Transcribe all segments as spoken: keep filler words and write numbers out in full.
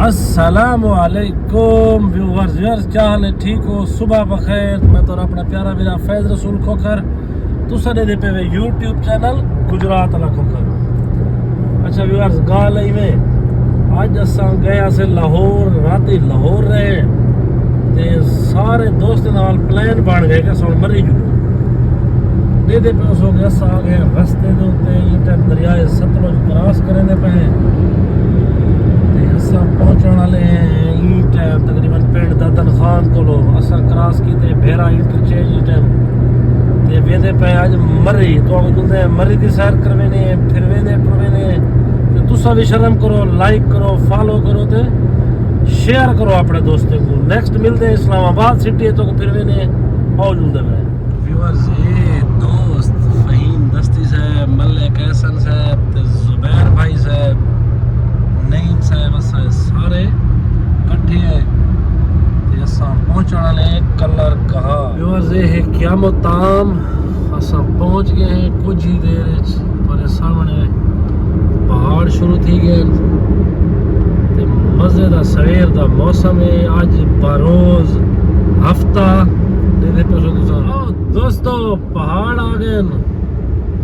السلام علیکم viewers, viewers کیا حال ہے؟ ٹھیک ہو؟ صبح بخیر۔ میں تو اپنا پیارا میرا فیض رسول کھوکھر، تساں ݙیہدے پئے وے یوٹیوب چینل گجرات والا کھوکھر۔ اچھا ویورز، ڳالھ ایویں، اڄ اساں ڳئے ہاسے لاہور، راتی لاہور رہے تے سارے دوست نال پلان بݨ ڳئے کہ اساں ہݨ مری جلوں۔ ݙیہدے پئے ہو کہ اساں آ ڳئے رستے دے اُتے، ایں ٹائم دریائے ستلج کراس کریندے پئے ہیں۔ تے اساں پہنچݨ والے ہیں ایں ٹائم تقریباً پنڈ ددن خان کولو۔ اساں کراس کیتے بھیرا انٹرچینج ایں ٹائم تے ویندے پئے اڄ مری۔ تہاکوں چلدے ہیں مری دی سیر کروینے، پھروینے ٹروینے۔ تے تساں وی شرم کرو، لائک کرو، فالو کرو تے شیئر کرو اپݨے دوستیں کوں۔ نیکسٹ ملدے ہیں اسلام آباد سٹی، تہاکوں پھروینے۔ آؤ جلدے پئے۔ ویورز، اے دوست فہیم دستی صاحب، ملک احسن صاحب تے زبیر بھائی صاحب، نعیم صاحب، اساں سارے کٹھے ہیں تے اساں پہنچݨ والے ہیں کلر کہار۔ ویورز، اے ہے قیام الطعام، اساں پہنچ ڳئے ہیں کجھ ہی دیر وچ، پر سامݨے پہاڑ شروع تھی ڳئے ہیں تے مزے دا سویر دا موسم ہے۔ اڄ بروز ہفتہ، ݙیہدے پئے ہو تساں۔ او دوستو، پہاڑ آ ڳئے ہن،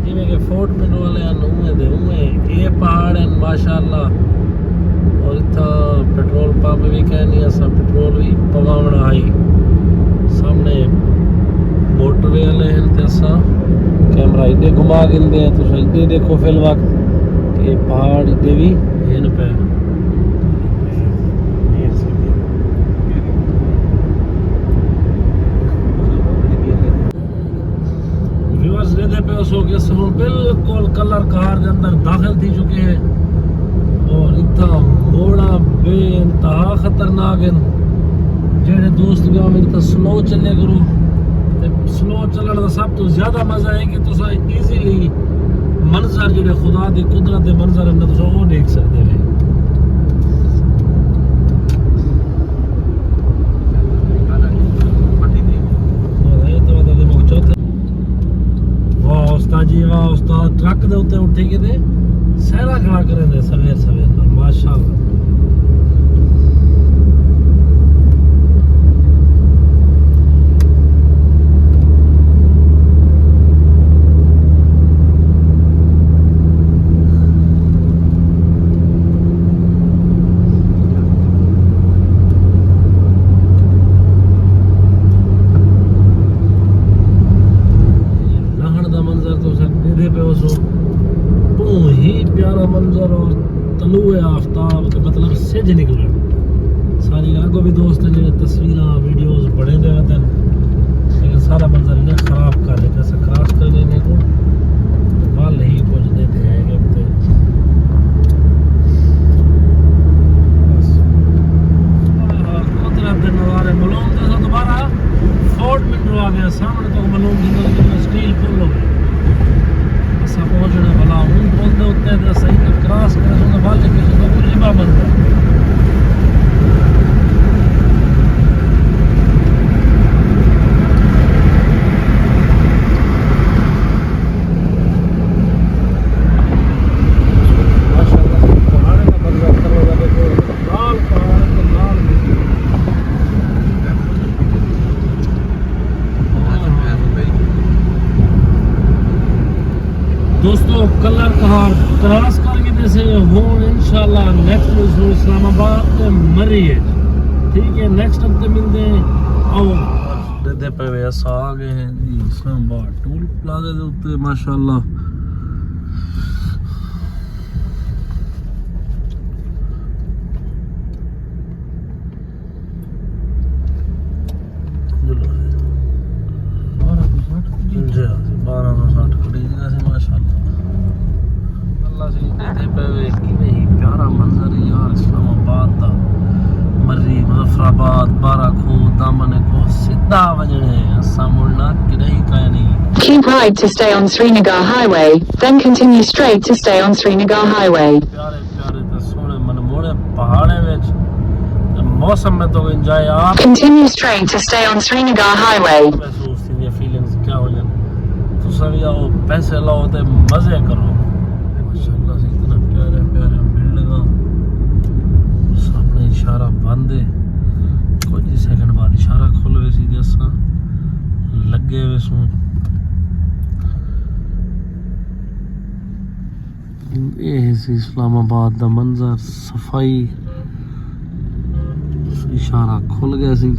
جیویں کہ فورٹ منرو والے ہن، اونویں دے اونویں اے پہاڑ ہن، ماشاءاللہ۔ اور اتھاں پٹرول پمپ وی کائنی، اساں پٹرول وی پواوݨا ہئی۔ سامݨے موٹر وے والے ہن تے اساں کیمرہ ایݙے گھما گھندے ہیں، تساں ایݙے ݙیکھو فی الوقت کہ اے پہاڑ ایݙے وی ہن پئے۔ ویورز، ݙیہدے پئے ہو کہ اساں ہݨ بالکل کلر کہار دے اندر داخل تھی چکے ہیں۔ اور اتھاں موڑاں بے انتہا خطرناک ہیں۔ جیڑھے دوست ڳئے ہو، اتھاں سلو چلے کرو۔ تے سلو چلݨ دا سب توں زیادہ مزہ ہے کہ تساں ایزیلی منظر جیڑھے خدا دی قدرت دے منظر ہن، تساں او ݙیکھ سڳدے ہو۔ واہ استاد جی، واہ استاد، ٹرک دے اُتے اٹھی کے تے سہرا کھڑا کرے نے سویر سویر نال، ماشاءاللہ۔ لہݨ دا منظر تساں ݙیہدے پئے ہوسو، ٻہوں ہی پیارا منظر، اور طلوع آفتاب تے مطلب سجھ نکلݨ۔ ساݙے اڳوں وی دوست جیڑھے تصویراں، ویڈیوز بݨیندے ودن، لیکن سارا منظر انہیں خراب کر ݙتا۔ اساں کراس کریندے انہیں کوں، ول ہی پڄدے تے ہے کہ اُتے۔ بس۔ قدرت دے نظارے ملوم تے اساں دوبارہ فورٹ منرو آ ڳئے، سامݨے تک ملوم تھیندے کہ سٹیل پل ہو ڳئے۔ اساں پہنچݨے والا ہوں پل دے اُتے، تے اساں اِتھاں کراس کرے سوں تے ول کے سوں تے ایبا بندہ۔ ماشاءاللہ، پہاڑ دا منظر کرو، لال پہاڑ تے لال ندی۔ دوستو، کلر کہار کراس کر کے تے سے ہُݨ انشاءاللہ نیکسٹ وی سوں اسلام آباد تے مری اچ۔ ٹھیک ہے، نیکسٹ ہفتے ملدے ہیں۔ آؤ۔ ݙیہدے پئے وے، اساں آ ڳئے ہیں جی اسلام آباد ٹول پلازے دے اُتے، ماشاءاللہ۔ جی، بارہ سو سٹھ کھڑی جگہ سے، ماشاءاللہ۔ اللہ سے ݙیہدے پئے وے، کیویں ہی پیارا منظر ہے یار، اسلام آباد دا۔ مری، مظفر آباد، بارہ کھوہ، دامن کھوہ، سدھا ونڄݨے، اساں مڑنا کݙاہیں کائے نہیں۔ Keep right to stay on Srinagar Highway, then continue straight to stay on Srinagar Highway. پیارے پیارے تے سوہݨے من موڑے پہاڑیں وچ، تے موسم میں تو انجوائے آپ Continue straight to stay on Srinagar Highway. محسوس تھیندی ہے، فیلنگز کیا ہو جان۔ تساں وی آؤ، پیسے لاؤ تے مزے کرو۔ ماشاءاللہ سے اتنا پیارے پیارے بلڈنگاں، سامنے اے ویسوں۔ اے سی اسلام آباد دا منظر، صفائی، اشارہ کھل ڳئے سی۔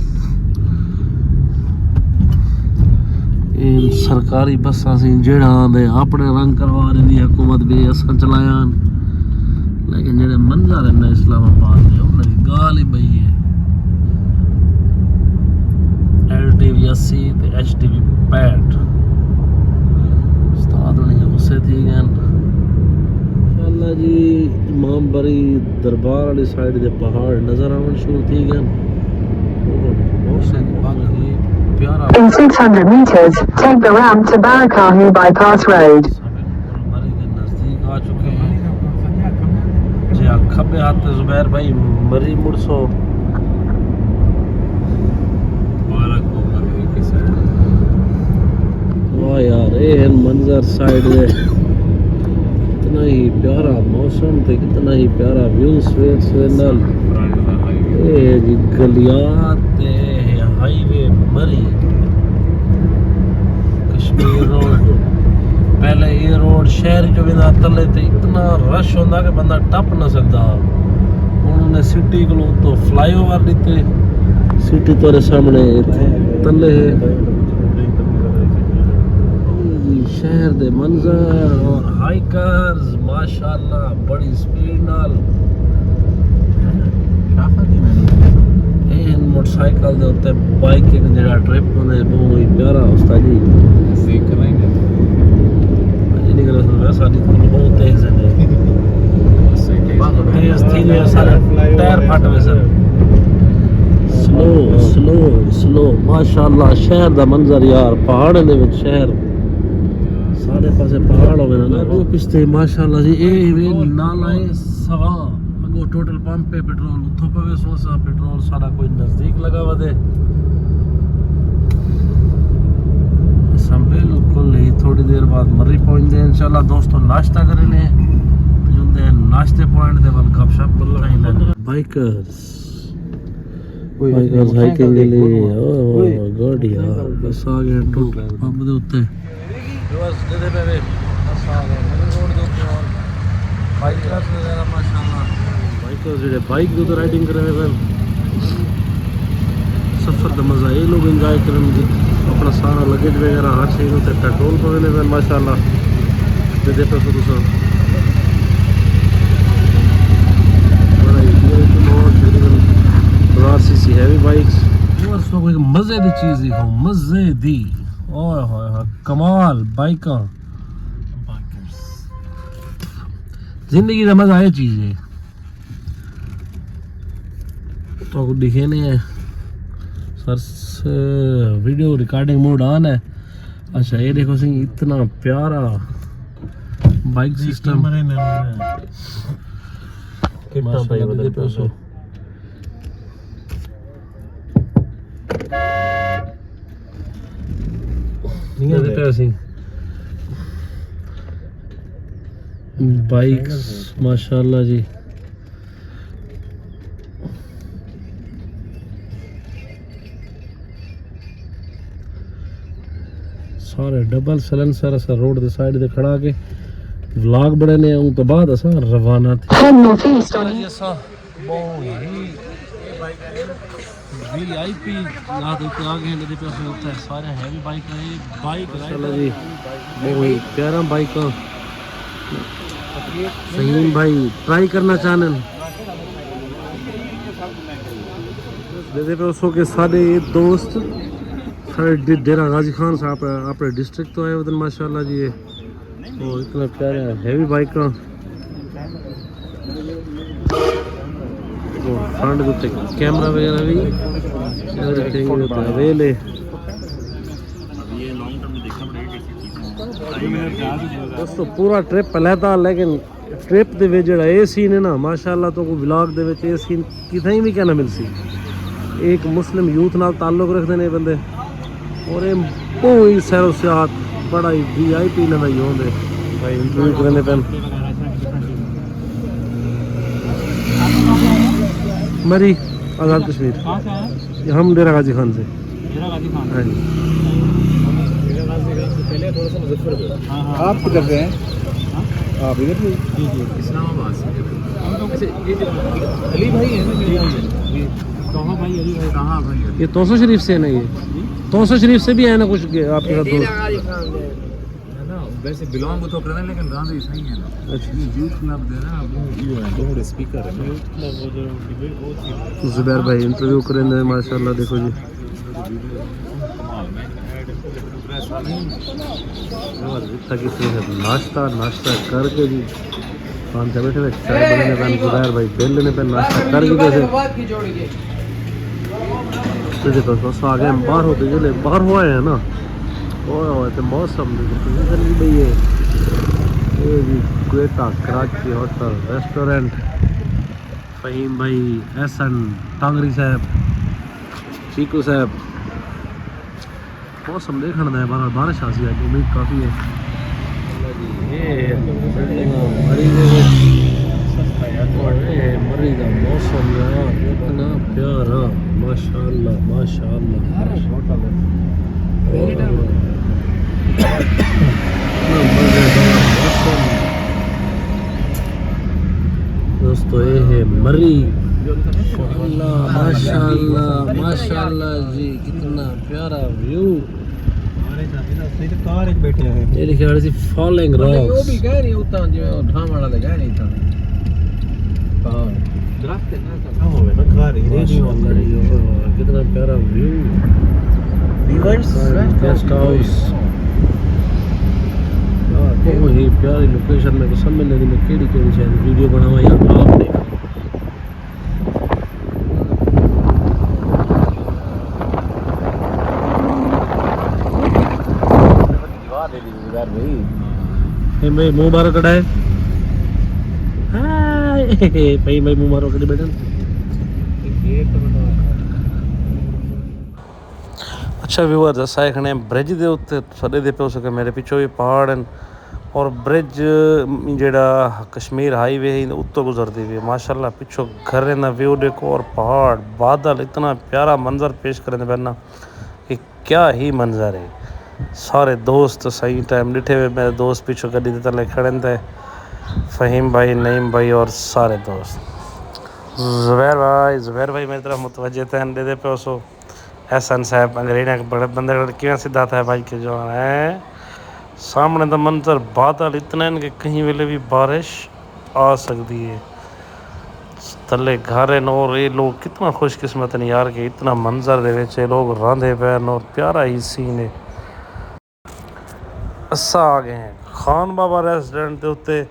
اے سرکاری بساں سی، جیڑھا آندے اپݨے رنگ کروا ݙیندی حکومت، بھی اساں چلایاں۔ لیکن جیڑھے منظر ہن اسلام آباد دے، انہاں دی ڳالھ ہی ٻئی ہے۔ ایل ٹی وی اسی تے ایچ ٹی وی پینٹھ۔ استاد ہوݨی غصے تھی ڳئے ہن۔ ماشاءاللہ جی، امام بری دربار والی سائیڈ دے پہاڑ نظر آوݨ شروع تھی ڳئے ہن۔ بہت، بہت پیارا۔ In six hundred meters, take the ramp to Barakahi bypass road. ساݙے مری دے نزدیک آ چکے ہیں۔ جی ہاں، کھبے ہتھ تے زبیر بھائی مری مڑسو۔ واہ یار، اے ہن منظر سائیڈ دے۔ کتنا ہی پیارا موسم تے کتنا ہی پیارا ویو سویر سویر نال۔ اے جی گلیات تے اے ہے ہائی وے مری۔ کشمیر روڈ۔ پہلے اے روڈ شہر جو ویندا تلے تے اتنا رش ہوندا کہ بندہ ٹپ نہ سڳدا۔ ہݨ انہیں سٹی کولوں اتوں فلائی اوور ݙتے۔ سٹی تہاݙے سامݨے تلے ہے۔ شہر دے منظر اور ہائیکرز، ماشاءاللہ، بڑی سپیڈ نال۔ اے ہن موٹر سائیکل دے اُتے بائیکنگ جیڑھا ٹرپ ہوندے، بہت ہی پیارا استاد جی۔ ذکر نہیں کرتے۔ جی نہیں کرو سر، ساݙی تو بہت تیز ہے۔ تیز تھی ڳئے سارے ٹائر پھٹ وے سر۔ سلو، سلو، سلو، ماشاءاللہ، شہر دا منظر یار، پہاڑیں دے وچ شہر۔ سارے پاسے پہاڑ ہووے نا۔ او پچھتے ماشاءاللہ جی، اے ایویں نالہ سواں۔ اڳوں ٹوٹل پمپ ہے پٹرول، اتھوں پوے سو اساں پٹرول سارا کوئی نزدیک لگا ودے۔ اساں بالکل ہی تھوڑی دیر بعد مری پہنچدے ہیں۔ انشاءاللہ دوستو ناشتہ کرے نے۔ جلدے ہیں ناشتے پوائنٹ دے ول گپ شپ کریں۔ بائیکرز۔ بائیکرز ہائیکنگ کے لیے، اوہ، گڈ یار، بس آ گئے ٹوٹل پمپ دے اُتے۔ بس جدے پہ وے، بس آ گئے نویں روڈ دے اُتے اور بائیکرز وغیرہ ماشاءاللہ۔ بائیکرز جڑے بائیک دے اُتے رائیڈنگ کرے پن۔ سفر دا مزہ اے لوگ انجوائے کرن گے۔ اپنا سارا لگیج وغیرہ ہر چیز اُتے پیٹرول پوے نے پن ماشاءاللہ۔ جدے پہ سو تساں۔ بڑا ہی بی آئی پی ماحول تقریباً ہزار سی سی ہیوی بائیکس۔ اور سو کوئی مزے دی چیز ہی ہو، مزے دی۔ اوئے ہوئے ہوئے، کمال بائیکاں۔ زندگی دا مزہ اے چیز ہے۔ تو کو دکھے نہیں ہے۔ سر، س-، ویڈیو ریکارڈنگ موڈ آن ہے۔ اچھا، یہ دیکھو سی، اتنا پیارا بائیک سسٹم۔ کتنا ماشاءاللہ، پائی بدل دیکھو سو۔ نہیں آتے پیسے۔ بائیکس، ماشاءاللہ جی۔ سارے ڈبل سلنسر اساں روڈ دے سائیڈ تے کھڑا کے ولاگ بݨے نے، اوں تو بعد اساں روانہ تھی۔ Head northeast on جی اساں بہت ہی وی آئی پی لا دے تے آ گئے، لگے پہ اساں اتھے سارے ہیوی بائیک آئے، بائیک ماشاءاللہ جی، بہت ہی پیارا بائیک۔ سہیم بھائی ٹرائی کرنا چاہندے۔ ݙیہدے پئے ہو کہ ساݙے دوست ساݙے ڈے-، ڈیرہ غازی خان صاحب اپݨے ڈسٹرکٹ توں آئے ہوئے ہن، ماشاءاللہ جی۔ اے او اتنا پیارا ہیوی بائیکاں۔ او فرنٹ دے اُتے کیمرہ وغیرہ وی، ایوری تھنگ اویلیبل ہے۔ دوستو، پورا ٹرپ علیحدہ، لیکن ٹرپ دے وچ جیڑھا اے سین ہے نا، ماشاءاللہ تہاکوں ولاگ دے وچ اے سین کتھائیں وی کائنا ملسی۔ اے ہک مسلم یوتھ نال تعلق رکھدے نے بندے، اور اے بہت ہی سیر و سیاحت، بڑا ہی وی آئی پی انہاں دا ہی ہوندے۔ بھائی انٹرویو کریندے پن۔ مری آزاد کشمیر۔ کہاں سے آئے ہیں؟ ہم ڈیرہ غازی خان سے۔ ڈیرہ غازی خان۔ ہاں جی۔ آپ کدھر سے ہیں؟ آپ ادھر سے؟ جی جی، اسلام آباد سے۔ اچھا، یہ جو علی بھائی ہے نا، میرے خیال سے۔ جی۔ طاہا بھائی، علی بھائی۔ طاہا بھائی۔ یہ توسو شریف سے ہے نا؟ یہ توسو شریف سے بھی ہے نا کچھ آپ کے ساتھ دوست؟ ہے نا، ویسے بلانگ تو کریں، لیکن راندے صحیح ہے نا۔ اچھا۔ یہ یوتھ کلب دے نا، وہ، یہ ہے، بہت اسپیکر ہے نا۔ زبیر بھائی انٹرویو کریں دے، ماشاءاللہ، دیکھو جی۔ اتھاں کیتے ناشتہ، ناشتہ کر کے جی، پانچ چھ بیٹھے ہوئے، چائے بنانے پین، زبیر بھائی بیل لینے پین، ناشتہ کر کے جیسے۔ تو جی، بس، بس آ گئے ہم باہر ہوتے، جلے باہر ہوئے ہیں نا، اوئے ہوئے تے موسم دی پوزیشن بھی بئی ہے۔ یہ جی کوئٹہ کراچی ہوٹل ریسٹورنٹ، فہیم بھائی، احسن ٹانگری صاحب، چیکو صاحب۔ موسم ݙیکھݨ دا ہے، بہرحال بارش آسی اڄ، امید کافی ہے۔ اے مری دے وچ، اے مری دا موسم یار، اتنا پیارا، ماشاءاللہ، ماشاءاللہ، ماشاءاللہ۔ اتنا مزیدار موسم۔ دوستو، اے ہے مری۔ اللہ، ماشاءاللہ، ماشاءاللہ جی، کتنا پیارا ویو۔ کار اچ بیٹھے ہیں۔ یہ لکھے ہوئے سی فالنگ راکس۔ وہ بھی کہہ رہی اتنا، جو ڈھاوݨ والے کہہ رہی اتنا۔ پہاڑ۔ درخت ہے نا، کہاں ہوئے نا، کار ہی ریڈیو ماشاءاللہ جی، اوہ، کتنا پیارا ویو۔ Viewers, guest house. ہاں، بہت ہی پیاری لوکیشن، میں کو سمجھ نہیں، میں کیڑی کیڑی شاید ویڈیو بناواں یا آپ دیکھاں۔ اے بھائی، منہ باہر کڈھائے۔ ہائے۔ بھائی، بھائی، منہ باہر کڈھی بیٹھے۔ اچھا ویورز، اساں کھڑے ہیں برج دے اُتے، سݙے دے پئے ہو سکے میرے پچھوں بھی پہاڑ ہیں، اور برج جیڑھا کشمیر ہائی وے ہے، اتوں گزردی پئی ہے۔ ماشاءاللہ، پچھوں گھریں دا ویو ݙیکھو اور پہاڑ، بادل، اتنا پیارا منظر پیش کریندے پئے نا کہ کیا ہی منظر ہے۔ سارے دوست صحیح ٹائم ݙٹھے ہوئے، میرے دوست پچھوں گڈی دے تلے کھڑے ہیں، فہیم بھائی، نعیم بھائی اور سارے دوست۔ زبیر بھائی، زبیر بھائی میری طرف متوجہ تھے، ݙیہدے پئے ہو سو۔ احسن صاحب انگریڑیاں بڑے بندے کوں کیویں سدھا تھا بھائی کے جو ہے۔ سامݨے دا منظر، بادل اتنے ہیں کہ کہیں ویلے بھی بارش آ سکدی ہے۔ تھلے گھر ہیں اور یہ لوگ کتنا خوش قسمت ہیں یار کہ اتنا منظر دے وچ یہ لوگ راندے پئے ہیں اور پیارا ہی سین ہے۔ اساں آ گئے ہیں خان بابا ریسٹورنٹ دے اُتے۔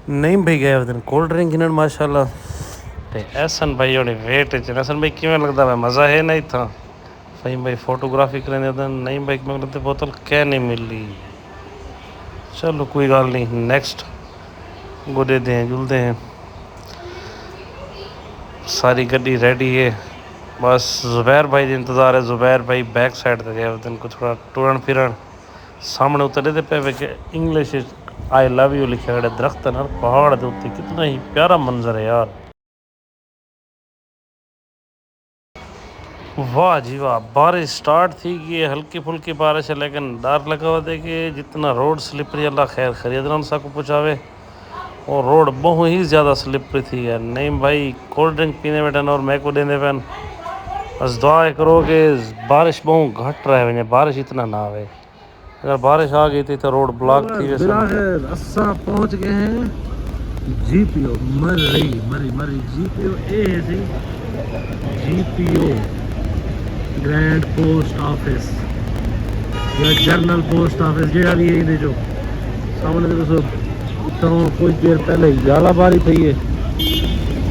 نعیم بھائی ڳئے ودن کولڈ ڈرنک گھنݨ ماشاءاللہ۔ تے احسن بھائی ہوݨی ویٹ اچ ہن۔ احسن بھائی کیویں لڳدا پئے، مزہ ہے نا اتھاں؟ فہیم بھائی فوٹوگرافی کریندے ودن۔ نعیم بھائی کوں لڳدے بوتل کہیں نہیں ملی۔ چلو کوئی ڳالھ نہیں، نیکسٹ گڈے دے ہیں، جلدے ہیں۔ ساری گڈی ریڈی ہے، بس زبیر بھائی دا انتظار ہے۔ زبیر بھائی بیک سائیڈ تے ڳئے ودن، کجھ تھوڑا ٹرݨ پھرݨ۔ سامݨے اُتے ݙیہدے پئے وے کہ انگلش اچ آئی لو یو لکھیا کھڑے، درخت نال پہاڑ دے اُتے، کتنا ہی پیارا منظر ہے یار۔ واہ جی واہ، بارش سٹارٹ تھی ڳئی ہے، ہلکی پھلکی بارش ہے، لیکن ݙر لڳا ودے کہ جتنا روڈ سلپری، اللہ خیر خیریت نال ساکوں پہنچاوے۔ اور روڈ ٻہوں ہی زیادہ سلپری تھی ڳئی ہے۔ نعیم بھائی کولڈ ڈرنک پیندے ٻیٹھن اور میکوں ݙیندے پئن۔ بس دعا اے کرو کہ بارش ٻہوں گھٹ رہ ونڄے، بارش اتنا نہ آوے۔ اگر بارش آ ڳئی تے اتھاں روڈ بلاک تھی ویسن۔ بالآخر اساں پہنچ ڳئے ہیں جی پی او، مری، مری، مری، جی پی او اے ہے سی، جی پی او، گرینڈ پوسٹ آفس یا جنرل پوسٹ آفس، جیڑھا وی ہے، ایندے چوں سامݨے تے ݙسو، اتھوں کجھ دیر پہلے ژالہ باری پئی ہے،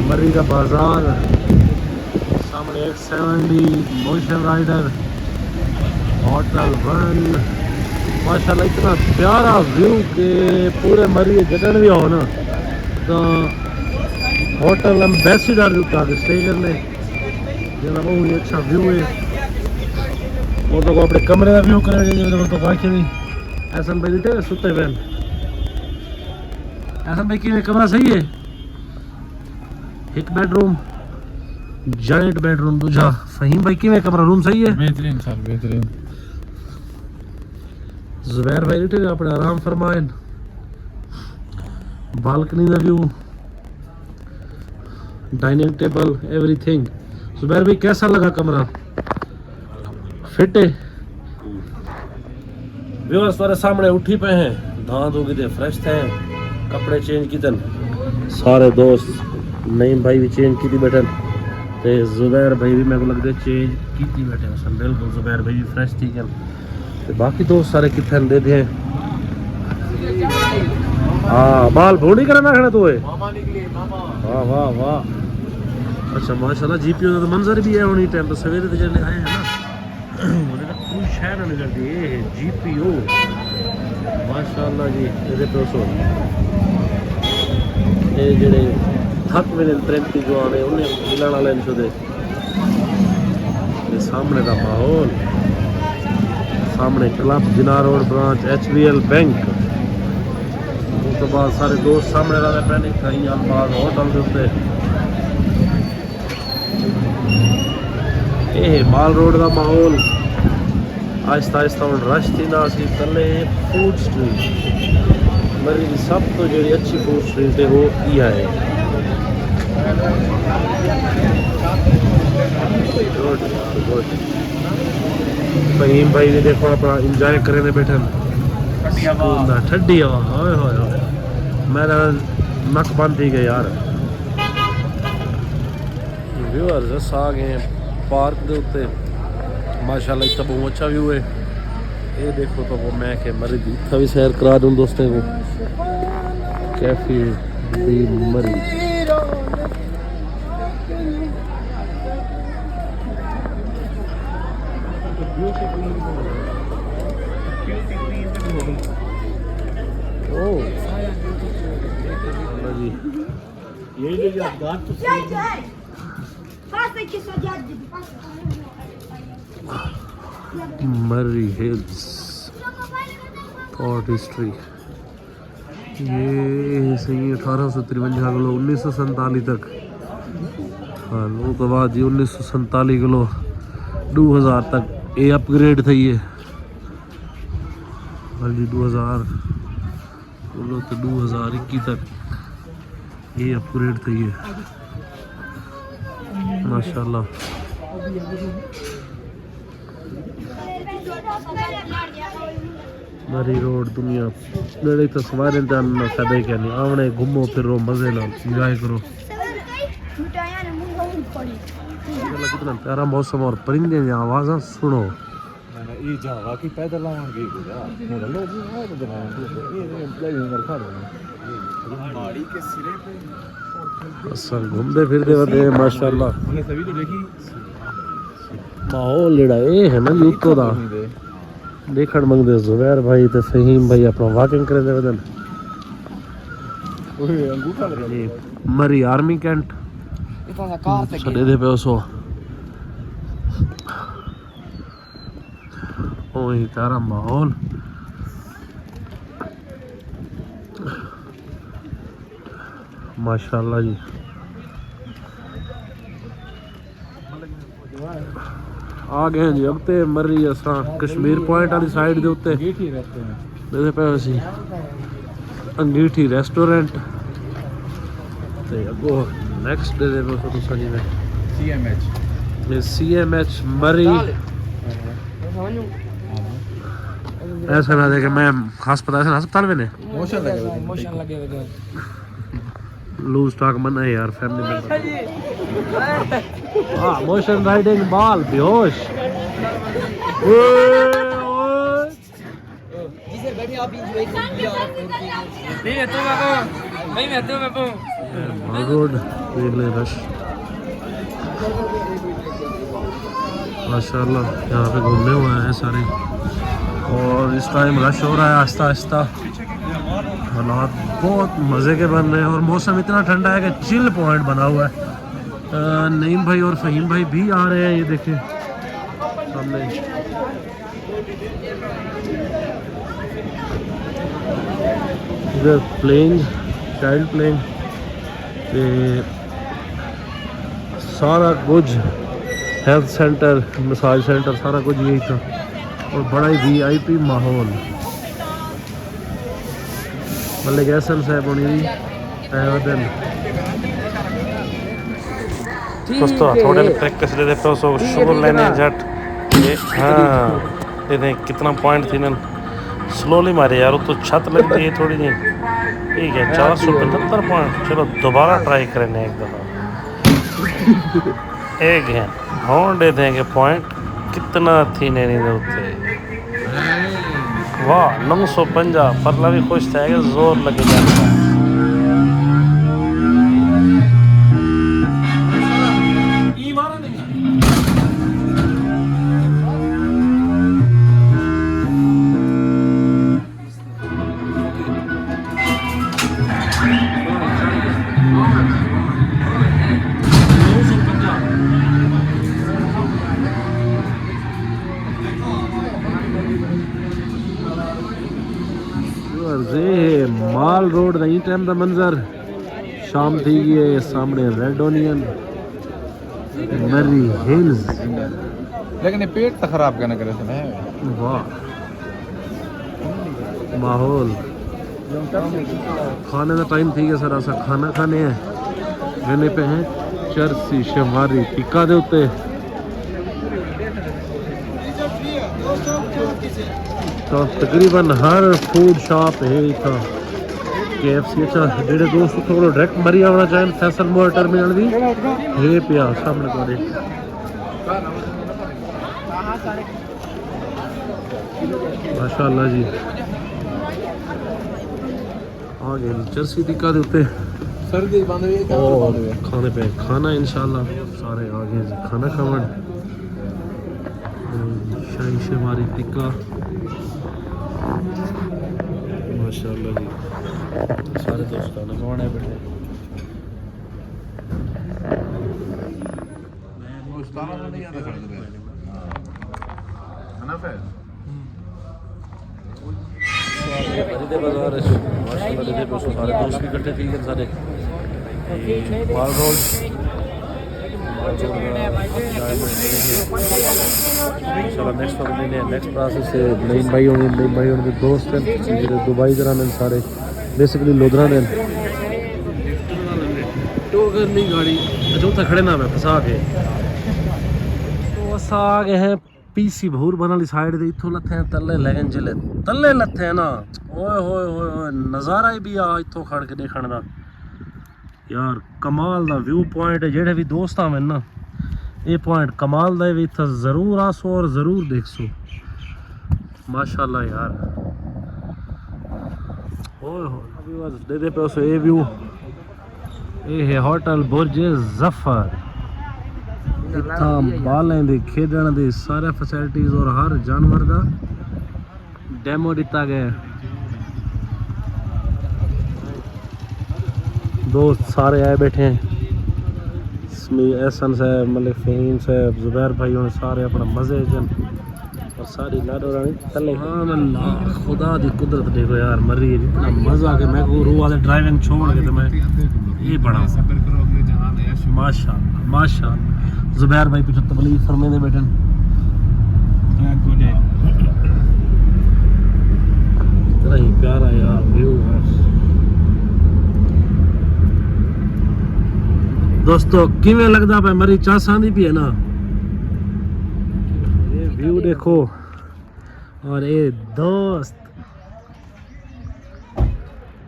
مری دا بازار، سامݨے seven D, motion rider, hotel one. ماشاءاللہ، اتنا پیارا ویو کہ پورے مری جݙݨ وی آؤ نا، تاں ہوٹل ایمبیسیڈر دے اُتے آ کے سٹے کرݨے، جناب، بہت ہی اچھا ویو ہے۔ اور تو اپݨے کمرے دا ویو کرے، جیڑھے تو باقی نہیں۔ احسن بھائی ݙٹھے ستے پئن۔ احسن بھائی، کیویں، کمرہ صحیح ہے؟ ہک bed room, joint bed room, ݙوجھا۔ فہیم بھائی، کیویں کمرہ، روم صحیح ہے؟ بہترین سر، بہترین۔ زبیر بھائی ݙٹھے اپݨے آرام فرمائن۔ Balcony the view, dining table, every تھنگ۔ زبیر بھائی، کیسا لگا کمرہ؟ فٹ ہے؟ ویورز، تہاݙے سامݨے اٹھی پئے ہیں، دھاں دھو کیتے، فریش تھئے ہیں، کپڑے چینج کیتے۔ سارے دوست، نعیم بھائی بھی چینج کیتی بیٹھے ہیں، تے زبیر بھائی بھی میکوں لڳدے چینج کیتی بیٹھے ہیں۔ بالکل، زبیر بھائی بھی فریش تھی ڳئے۔ تے باقی دوست سارے کتھے ہن، ݙیکھدے ہیں۔ ہاں، ٻال بھونڈی کرݨ آکھݨا تو ہے۔ واہ، واہ، واہ۔ اچھا، ماشاءاللہ، جی پی او دا منظر بھی ہے، ہݨ ٹائم تے سویرے تے جݙݨ آئے ہیں نا، اوں دا کوئی شے نہ نظر دی، اے ہے جی پی او۔ ماشاءاللہ جی، اے ݙیکھو سو۔ اے جیڑھے تھک ویندے پرنٹ جو آنے، انہیں ملݨ والے نے شدے۔ تے سامݨے دا ماحول، سامݨے club Jinnah road, branch H B L bank. اس توں بعد سارے دوست سامݨے رہندے پئے نے، اتھاں ہی الماز ہوٹل دے اتے۔ اے ہے مال روڈ دا ماحول۔ آہستہ آہستہ ہݨ رش تھیندا اسی۔ تلے فوڈ اسٹریٹ، مری دی سب توں جیڑھی اچھی فوڈ اسٹریٹ ہے، وہ ایہا ہے۔ گڈ، گڈ۔ فہیم بھائی بھی ݙیکھو اپݨا انجوائے کریندے بیٹھن۔ ٹھڈی ہوا۔ سکون دا، ٹھڈی ہوا، ہوئے ہوئے ہوئے۔ میݙا نک بند تھی ڳئے یار۔ ویورز، اساں آ ڳئے ہیں پارک دے اتے۔ ماشاءاللہ، اتھاں ٻہوں اچھا ویو ہے۔ اے ݙیکھو تو میں کہ مری دی اتھاں بھی سیر کرا ݙیوں دوستیں کوں۔ کیفے دی مری۔ او۔ اللہ جی۔ مری ہلز تھاٹ ہسٹری۔ یہ صحیح اٹھارہ سو ترونجا کلو انیس سو سنتالی تک۔ ہاں، اس کے بعد جی انیس سو سنتالی کلو دو ہزار تک یہ اپ گریڈ تھئی ہے۔ ہاں جی، دو ہزار کلو تے دو ہزار اکی تک یہ اپ گریڈ تھئی ہے۔ ماشاءاللہ۔ مری روڈ دنیا، میرے تو سوارے دن نہ کدے کیا نہیں، آونے گھومو پھرو، مزے نال انجوائے کرو۔ کتنا پیارا موسم اور پرندے دی آوازاں سنو۔ نہ، نہ، اے جا واقعی پیدل آوݨ دی گزا۔ ہݨ لوگ اے تے بناوݨ دی، اے، اے، اے، اے، اے، اے، اے، ماڑی کے سرے پہ۔ اساں گھومدے پھردے ودے، ماشاءاللہ۔ انہیں سبھی تو دیکھی۔ ماحول جیڑھا اے ہے نا جی اتوں دا، ݙیکھݨ منگدے زبیر بھائی تے فہیم بھائی اپݨا واکنگ کریندے ودن۔ اوئے، انگوٹھا لگا۔ جی، مری آرمی کینٹ۔ اتھاں دا کار تے سݙے دے پئے سو۔ اوہ پیارا ماحول۔ ماشاءاللہ جی۔ آ ڳئے ہیں جی اڳتے مری اساں کشمیر پوائنٹ والی سائیڈ دے اتے۔ ݙیہدے پئے ہوسی انگیٹھی ریسٹورنٹ۔ تے اڳوں نیکسٹ ݙیہدے پئے ہوسو تساں جی میں۔ C M H. یہ سی ایم ایچ مری۔ ایسا نہ دے کہ میں ہسپتال، ایسا ہسپتال میں نے۔ موشن لگے ہوئے۔ موشن لگے ہوئے۔ لوز ٹاک منع ہے یار، فیملی ممبر۔ ہاں، موشن رائڈنگ بال، بے ہوش۔ اوئے، اوئے۔ جی سر، بیٹھے آپ، انجوائے کیجیے آپ۔ نہیں، میں تو میں کو، نہیں، میں تو میں کو۔ یار، مال روڈ دیکھ لیں، رش۔ ماشاءاللہ، یہاں پہ گھومنے ہوئے ہیں سارے، اور اس ٹائم رش ہو رہا ہے آہستہ آہستہ۔ حالات بہت مزے کے بن رہے ہیں اور موسم اتنا ٹھنڈا ہے کہ چل پوائنٹ بنا ہوا ہے۔ آ، نعیم بھائی اور فہیم بھائی بھی آ رہے ہیں، یہ دیکھیں سامنے۔ ادھر پلینگ، چائلڈ پلینگ، تے سارا کچھ، ہیلتھ سینٹر، مساج سینٹر، سارا کچھ یہی تھا۔ اور بڑا ہی وی آئی پی ماحول۔ ملک احسن صاحب ہوݨی وی آئے ودن۔ دوستو، تھوڑے ہلے پریکٹس ݙیندے پئے سو، شغل لینے جٹ۔ یہ، ہاں، یہ دیکھ کتنا پوائنٹ تھی نن۔ سلولی مارے یار، تو چھت لگدی ہے تھوڑی جی۔ ٹھیک ہے، چار سو پچھتر پوائنٹ۔ چلو، دوبارہ ٹرائی کریں ایک دفعہ۔ ایک ہے، ہون ݙیکھدے ہیں کہ پوائنٹ کتنا تھی نینی دے اتے۔ واہ، نو سو پنجاہ، پرلا بھی خوش تھا کہ زور لگے جاتا۔ مال روڈ دا ایں ٹائم دا منظر، شام تھی ڳئی ہے، سامݨے ریڈ اونین، مری ہلز۔ لیکن یہ پیٹ تو خراب کرنے کرے سے نا۔ واہ، ماحول۔ کھانے دا ٹائم تھی ڳیا سر، اساں کھانا کھانے ہیں۔ ویندے پئے ہیں چرسی شواری ٹکا دے اتے۔ تو تقریباً ہر فوڈ شاپ ہے اتھاں۔ کے ایف سی، اچھا، جڑے دوست اتھوں کولوں ڈائریکٹ مری آوݨا چاہن، فیصل موڑ ٹرمینل دی ہے پیا سامݨے تہاݙے۔ ماشاءاللہ جی۔ آ ڳئے چرسی ٹکا دے اتے۔ سردی بند ہوئی ہے، چاول بند ہوئے۔ کھانے پہ کھانا انشاءاللہ۔ سارے آ ڳئے جی کھانا کھاوݨ۔ شاہی شواری ٹکا۔ ماشاءاللہ جی۔ سارے دوست کھانا کھاوݨ آئے بیٹھے۔ بازار وچ ماشاءاللہ ݙیکھدے پئے سو سارے دوست بھی اکٹھے تھی ڳئے سارے۔ تے مال روڈ، مال روڈ دا انشاءاللہ نیکسٹ وقت ݙیندے ہیں، نیکسٹ پراسس ہے۔ نعیم بھائی ہوݨی، نعیم بھائی ہوݨی دے دوست ہیں، جڑے دبئی دے رہندے سارے، بیسیکلی لودھراں دے۔ ٹوکر نہیں گاڑی، اچھا، اتھاں کھڑے نہ میں پھنسا کے۔ تو اساں آ ڳئے ہیں پی سی بھور بن والی سائیڈ تے، اتھوں لتھے ہیں تلے، لیکن جلے تلے لتھے ہیں نا، اوئے ہوئے ہوئے ہوئے، نظارہ ہی بھی آ اتھوں کھڑ کے ݙیکھݨ دا۔ یار، کمال دا ویو پوائنٹ ہے، جیڑھے بھی دوست آون نا، اے پوائنٹ کمال دا ہے، اتھاں ضرور آسو اور ضرور ݙیکھسو۔ ماشاءاللہ یار، اوئے ہوئے، ویورز ݙیکھدے پئے سو اے ویو۔ اے ہے ہوٹل برج ظفر۔ اتھاں ٻالیں دے کھیݙݨ دی سارے فیسلٹیز اور ہر جانور دا ڈیمو ݙتا ڳئے۔ دوست سارے آئے بیٹھے ہیں۔ اسمی احسن صاحب، ملک فہیم صاحب، زبیر بھائی، ہن سارے اپݨا مزے اچ ہن۔ اور ساری لاڈو راݨی تلے۔ سبحان اللہ، خدا دی قدرت ݙیکھو یار، مری ہے، اتنا مزہ آ گیا۔ میں کو روح آدھے ڈرائیونگ چھوڑ کے تے میں یہ بڑا۔ ماشاءاللہ، ماشاءاللہ۔ زبیر بھائی پچھوں تبلیغ فرمیندے بیٹھن۔ اتنا ہی پیارا یار ویو ہے۔ دوستو، کیویں لڳدا پئے؟ مری چس آندی پئی ہے نا؟ یہ ویو ݙیکھو۔ اور اے دوست،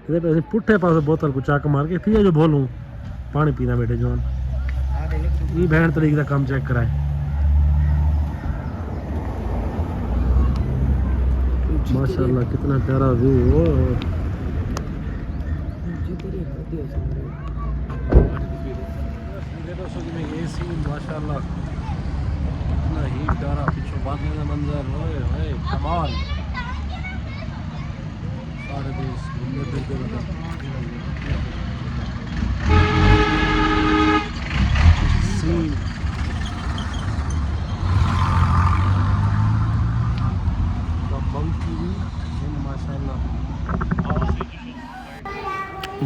اے پئے پٹھے پاسے بوتل کو چک مار کے پیا جو بولوں، پاݨی پینا بیٹھے جوان۔ یہ بہن طریق دا کم چیک کرائے۔ ماشاءاللہ، کتنا پیارا ویو۔ اوئے ہوئے۔ ݙیکھدے پئے سو کیویں اے سین، ماشاءاللہ، اتنا ہی پیارا، پچھوں وادیاں دا منظر، اوئے ہوئے، کمال۔ سارے دوست گھومدے پھردے ودن۔ سین۔ ماشاءاللہ۔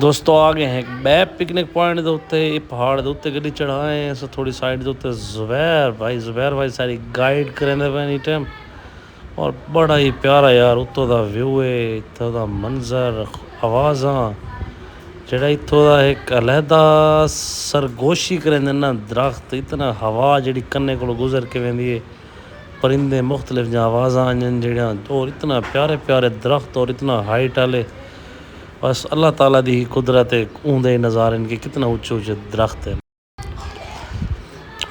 دوستو، آ ڳئے ہیں ہک ٻئے پکنک پوائنٹ دے اتے، اے پہاڑ دے اتے گݙی چڑھائے ہیں، اساں تھوڑی سائیڈ دے اتے زبیر بھائی، زبیر بھائی ساری گائیڈ کریندے پئے ہیں ایں ٹائم، اور بڑا ہی پیارا یار اتوں دا ویو ہے، اتوں دا منظر، آوازاں، جیڑھا اتھوں دا ہک علیحدہ سرگوشی کریندے نا درخت، اتنا ہوا جیڑھی کنے کولوں گزر کے ویندی ہے، پرندے مختلف جاں آوازاں آندین جیڑھیاں، اور اتنا پیارے پیارے درخت اور اتنا ہائٹ والے، بس اللہ تعالیٰ دی ہی قدرت ہے، اوندے ہی نظارے ہن کہ کتنا اچے اچے درخت ہن۔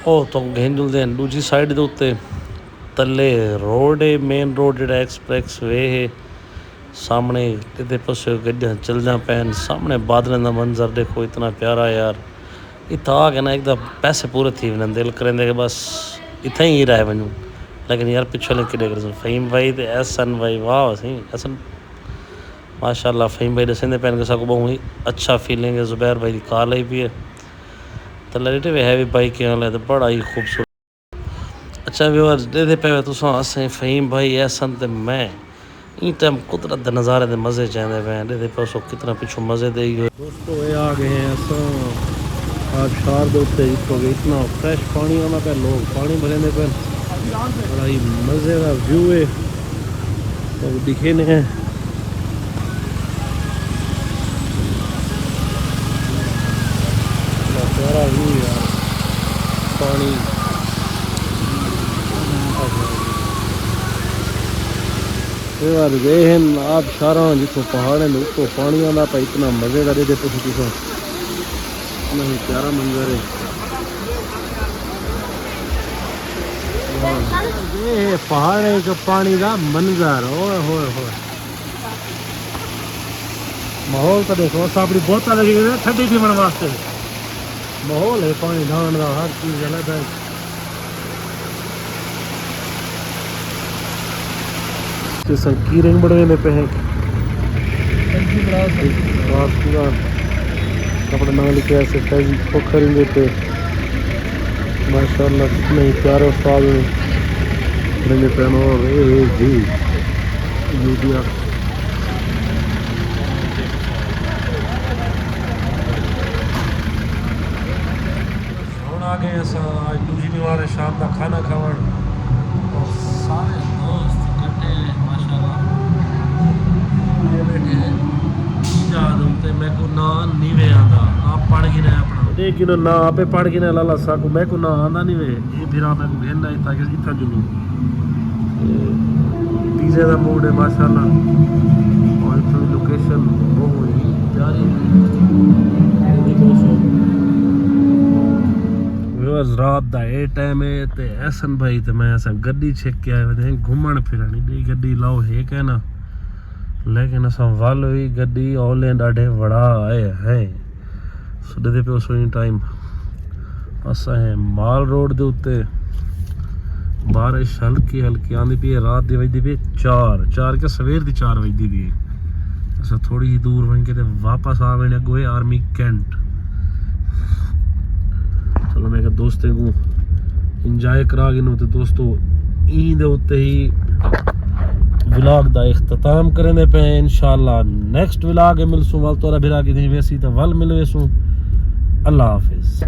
او تو گھن جلدے ہیں ݙوجھی سائیڈ دے اتے، تلے روڈ ہے، مین روڈ جیڑھا ایکسپریس وے ہے۔ سامنے ݙیدھے پاسے گݙیاں چلدیاں پئن، سامنے بادلاں دا منظر ݙیکھو، اتنا پیارا یار۔ اتھاں آ کے نا ہک دم پیسے پورے تھی ونڄن، دل کریندے کہ بس اتھاں ہی رہ ونڄوں، لیکن یار پچھوں لے کݙے کریسوں۔ فہیم بھائی تے احسن بھائی، واہ سئیں احسن، ماشاءاللہ۔ فہیم بھائی ݙسیندے پئن کہ ساکوں ٻہوں ہی اچھا فیلنگ ہے، زبیر بھائی دی کال آئی پئی ہے۔ تلے ݙٹھے وے ہے وی بائیکیں والے تے بڑا ہی خوبصورت۔ اچھا ویورز، ݙیدھے پئے وے تساں، اسیں فہیم بھائی، احسن تے میں ایں ٹائم قدرت دے نظارے دے مزے چیندے پئے ہیں۔ ݙیدھے پئے سو کتنا پچھوں مزے دے ہی ہوئے۔ دوستو، اے آ ڳئے ہیں اساں آبشار دے اتے، اتھوں کہ اتنا فریش پاݨی آندا پئے، لوگ پاݨی بھریندے پئے۔ بڑا ہی مزے دا ویو ہے۔ تہاکوں ݙکھیندے ہیں۔ بڑا پیارا ویو یار، پاݨی۔ اے وار ڳئے ہن آبشاراں، جتھوں پہاڑیں دے اتوں پاݨی آندا پئے، اتنا مزے دا، ݙیدھے پئے تساں۔ اتنا ہی پیارا منظر ہے۔ واہ۔ اے ہے پہاڑیں چ پاݨی دا منظر، اوئے ہوئے ہوئے۔ ماحول تاں ݙیکھو، اساں اپݨی بوتل لڳی ہوئی ہے ٹھڈی تھیوݨ واسطے۔ ماحول ہے پاݨی ڈھاوݨ دا، ہر چیز ہے نا بھائی۔ تے اساں کی رنگ بݨویندے پئے ہیں؟ رات پورا اپݨا ناں لکھیا سے فیضی کھوکھر ایندے تے۔ ماشاءاللہ، کتنے ہی پیارے استاد ہیں۔ رنگے پئے ہیں اور اے ہے جی میڈیا۔ ہݨ آ ڳئے اساں اڄ ݙوجھی دیوار شام دا کھانا کھاوݨ۔ اور سارے دوست اکٹھے ہیں، ماشاءاللہ۔ اے ٻیٹھے ہیں جہاز اتے، میکوں ناں نی وے آندا، آپ پڑھ گھنے اپݨا۔ ݙیکھ گھنو ناں، آپے پڑھ گھنے لالا ساکوں، میکوں ناں آندا نی وے۔ اے بھرا میکوں گھن آئے تاکہ اتھاں جلوں۔ پیزے دا موڈ ہے ماشاءاللہ۔ اور اتھاں دی لوکیشن بہت ہی پیاری ہے۔ ویورز، رات دا اے ٹائم ہے تے احسن بھائی تے میں اساں گڈی چھک کے آئے ودے ہیں گھمݨ پھرݨ۔ ݙے گڈی لاؤ ہے کہ نا، لیکن اساں ول وی گڈی اولیں ݙاڈھے وڑا آئے ہیں۔ سݙدے پئے سوئیں ٹائم۔ اساں ہیں مال روڈ دے اتے۔ بارش ہلکی ہلکی آندی پئی ہے، رات دی وڄدی پئی ہے چار، چار کے سویر دی چار وڄدی پئی ہے۔ اساں تھوڑی جی دور ونڄ کے تے واپس آ وینے، اڳوں ہے آرمی کینٹ۔ چلو میں کہ دوستیں کوں انجوائے کرا گھنوں تے دوستو، ایں دے اتے ہی ولاگ دا اختتام کریندے پئے ہیں۔ انشاءاللہ نیکسٹ ولاگ ملسوں، ول تہاݙا بھرا کتھیں ویسی تاں ول مل ویسوں۔ اللہ حافظ۔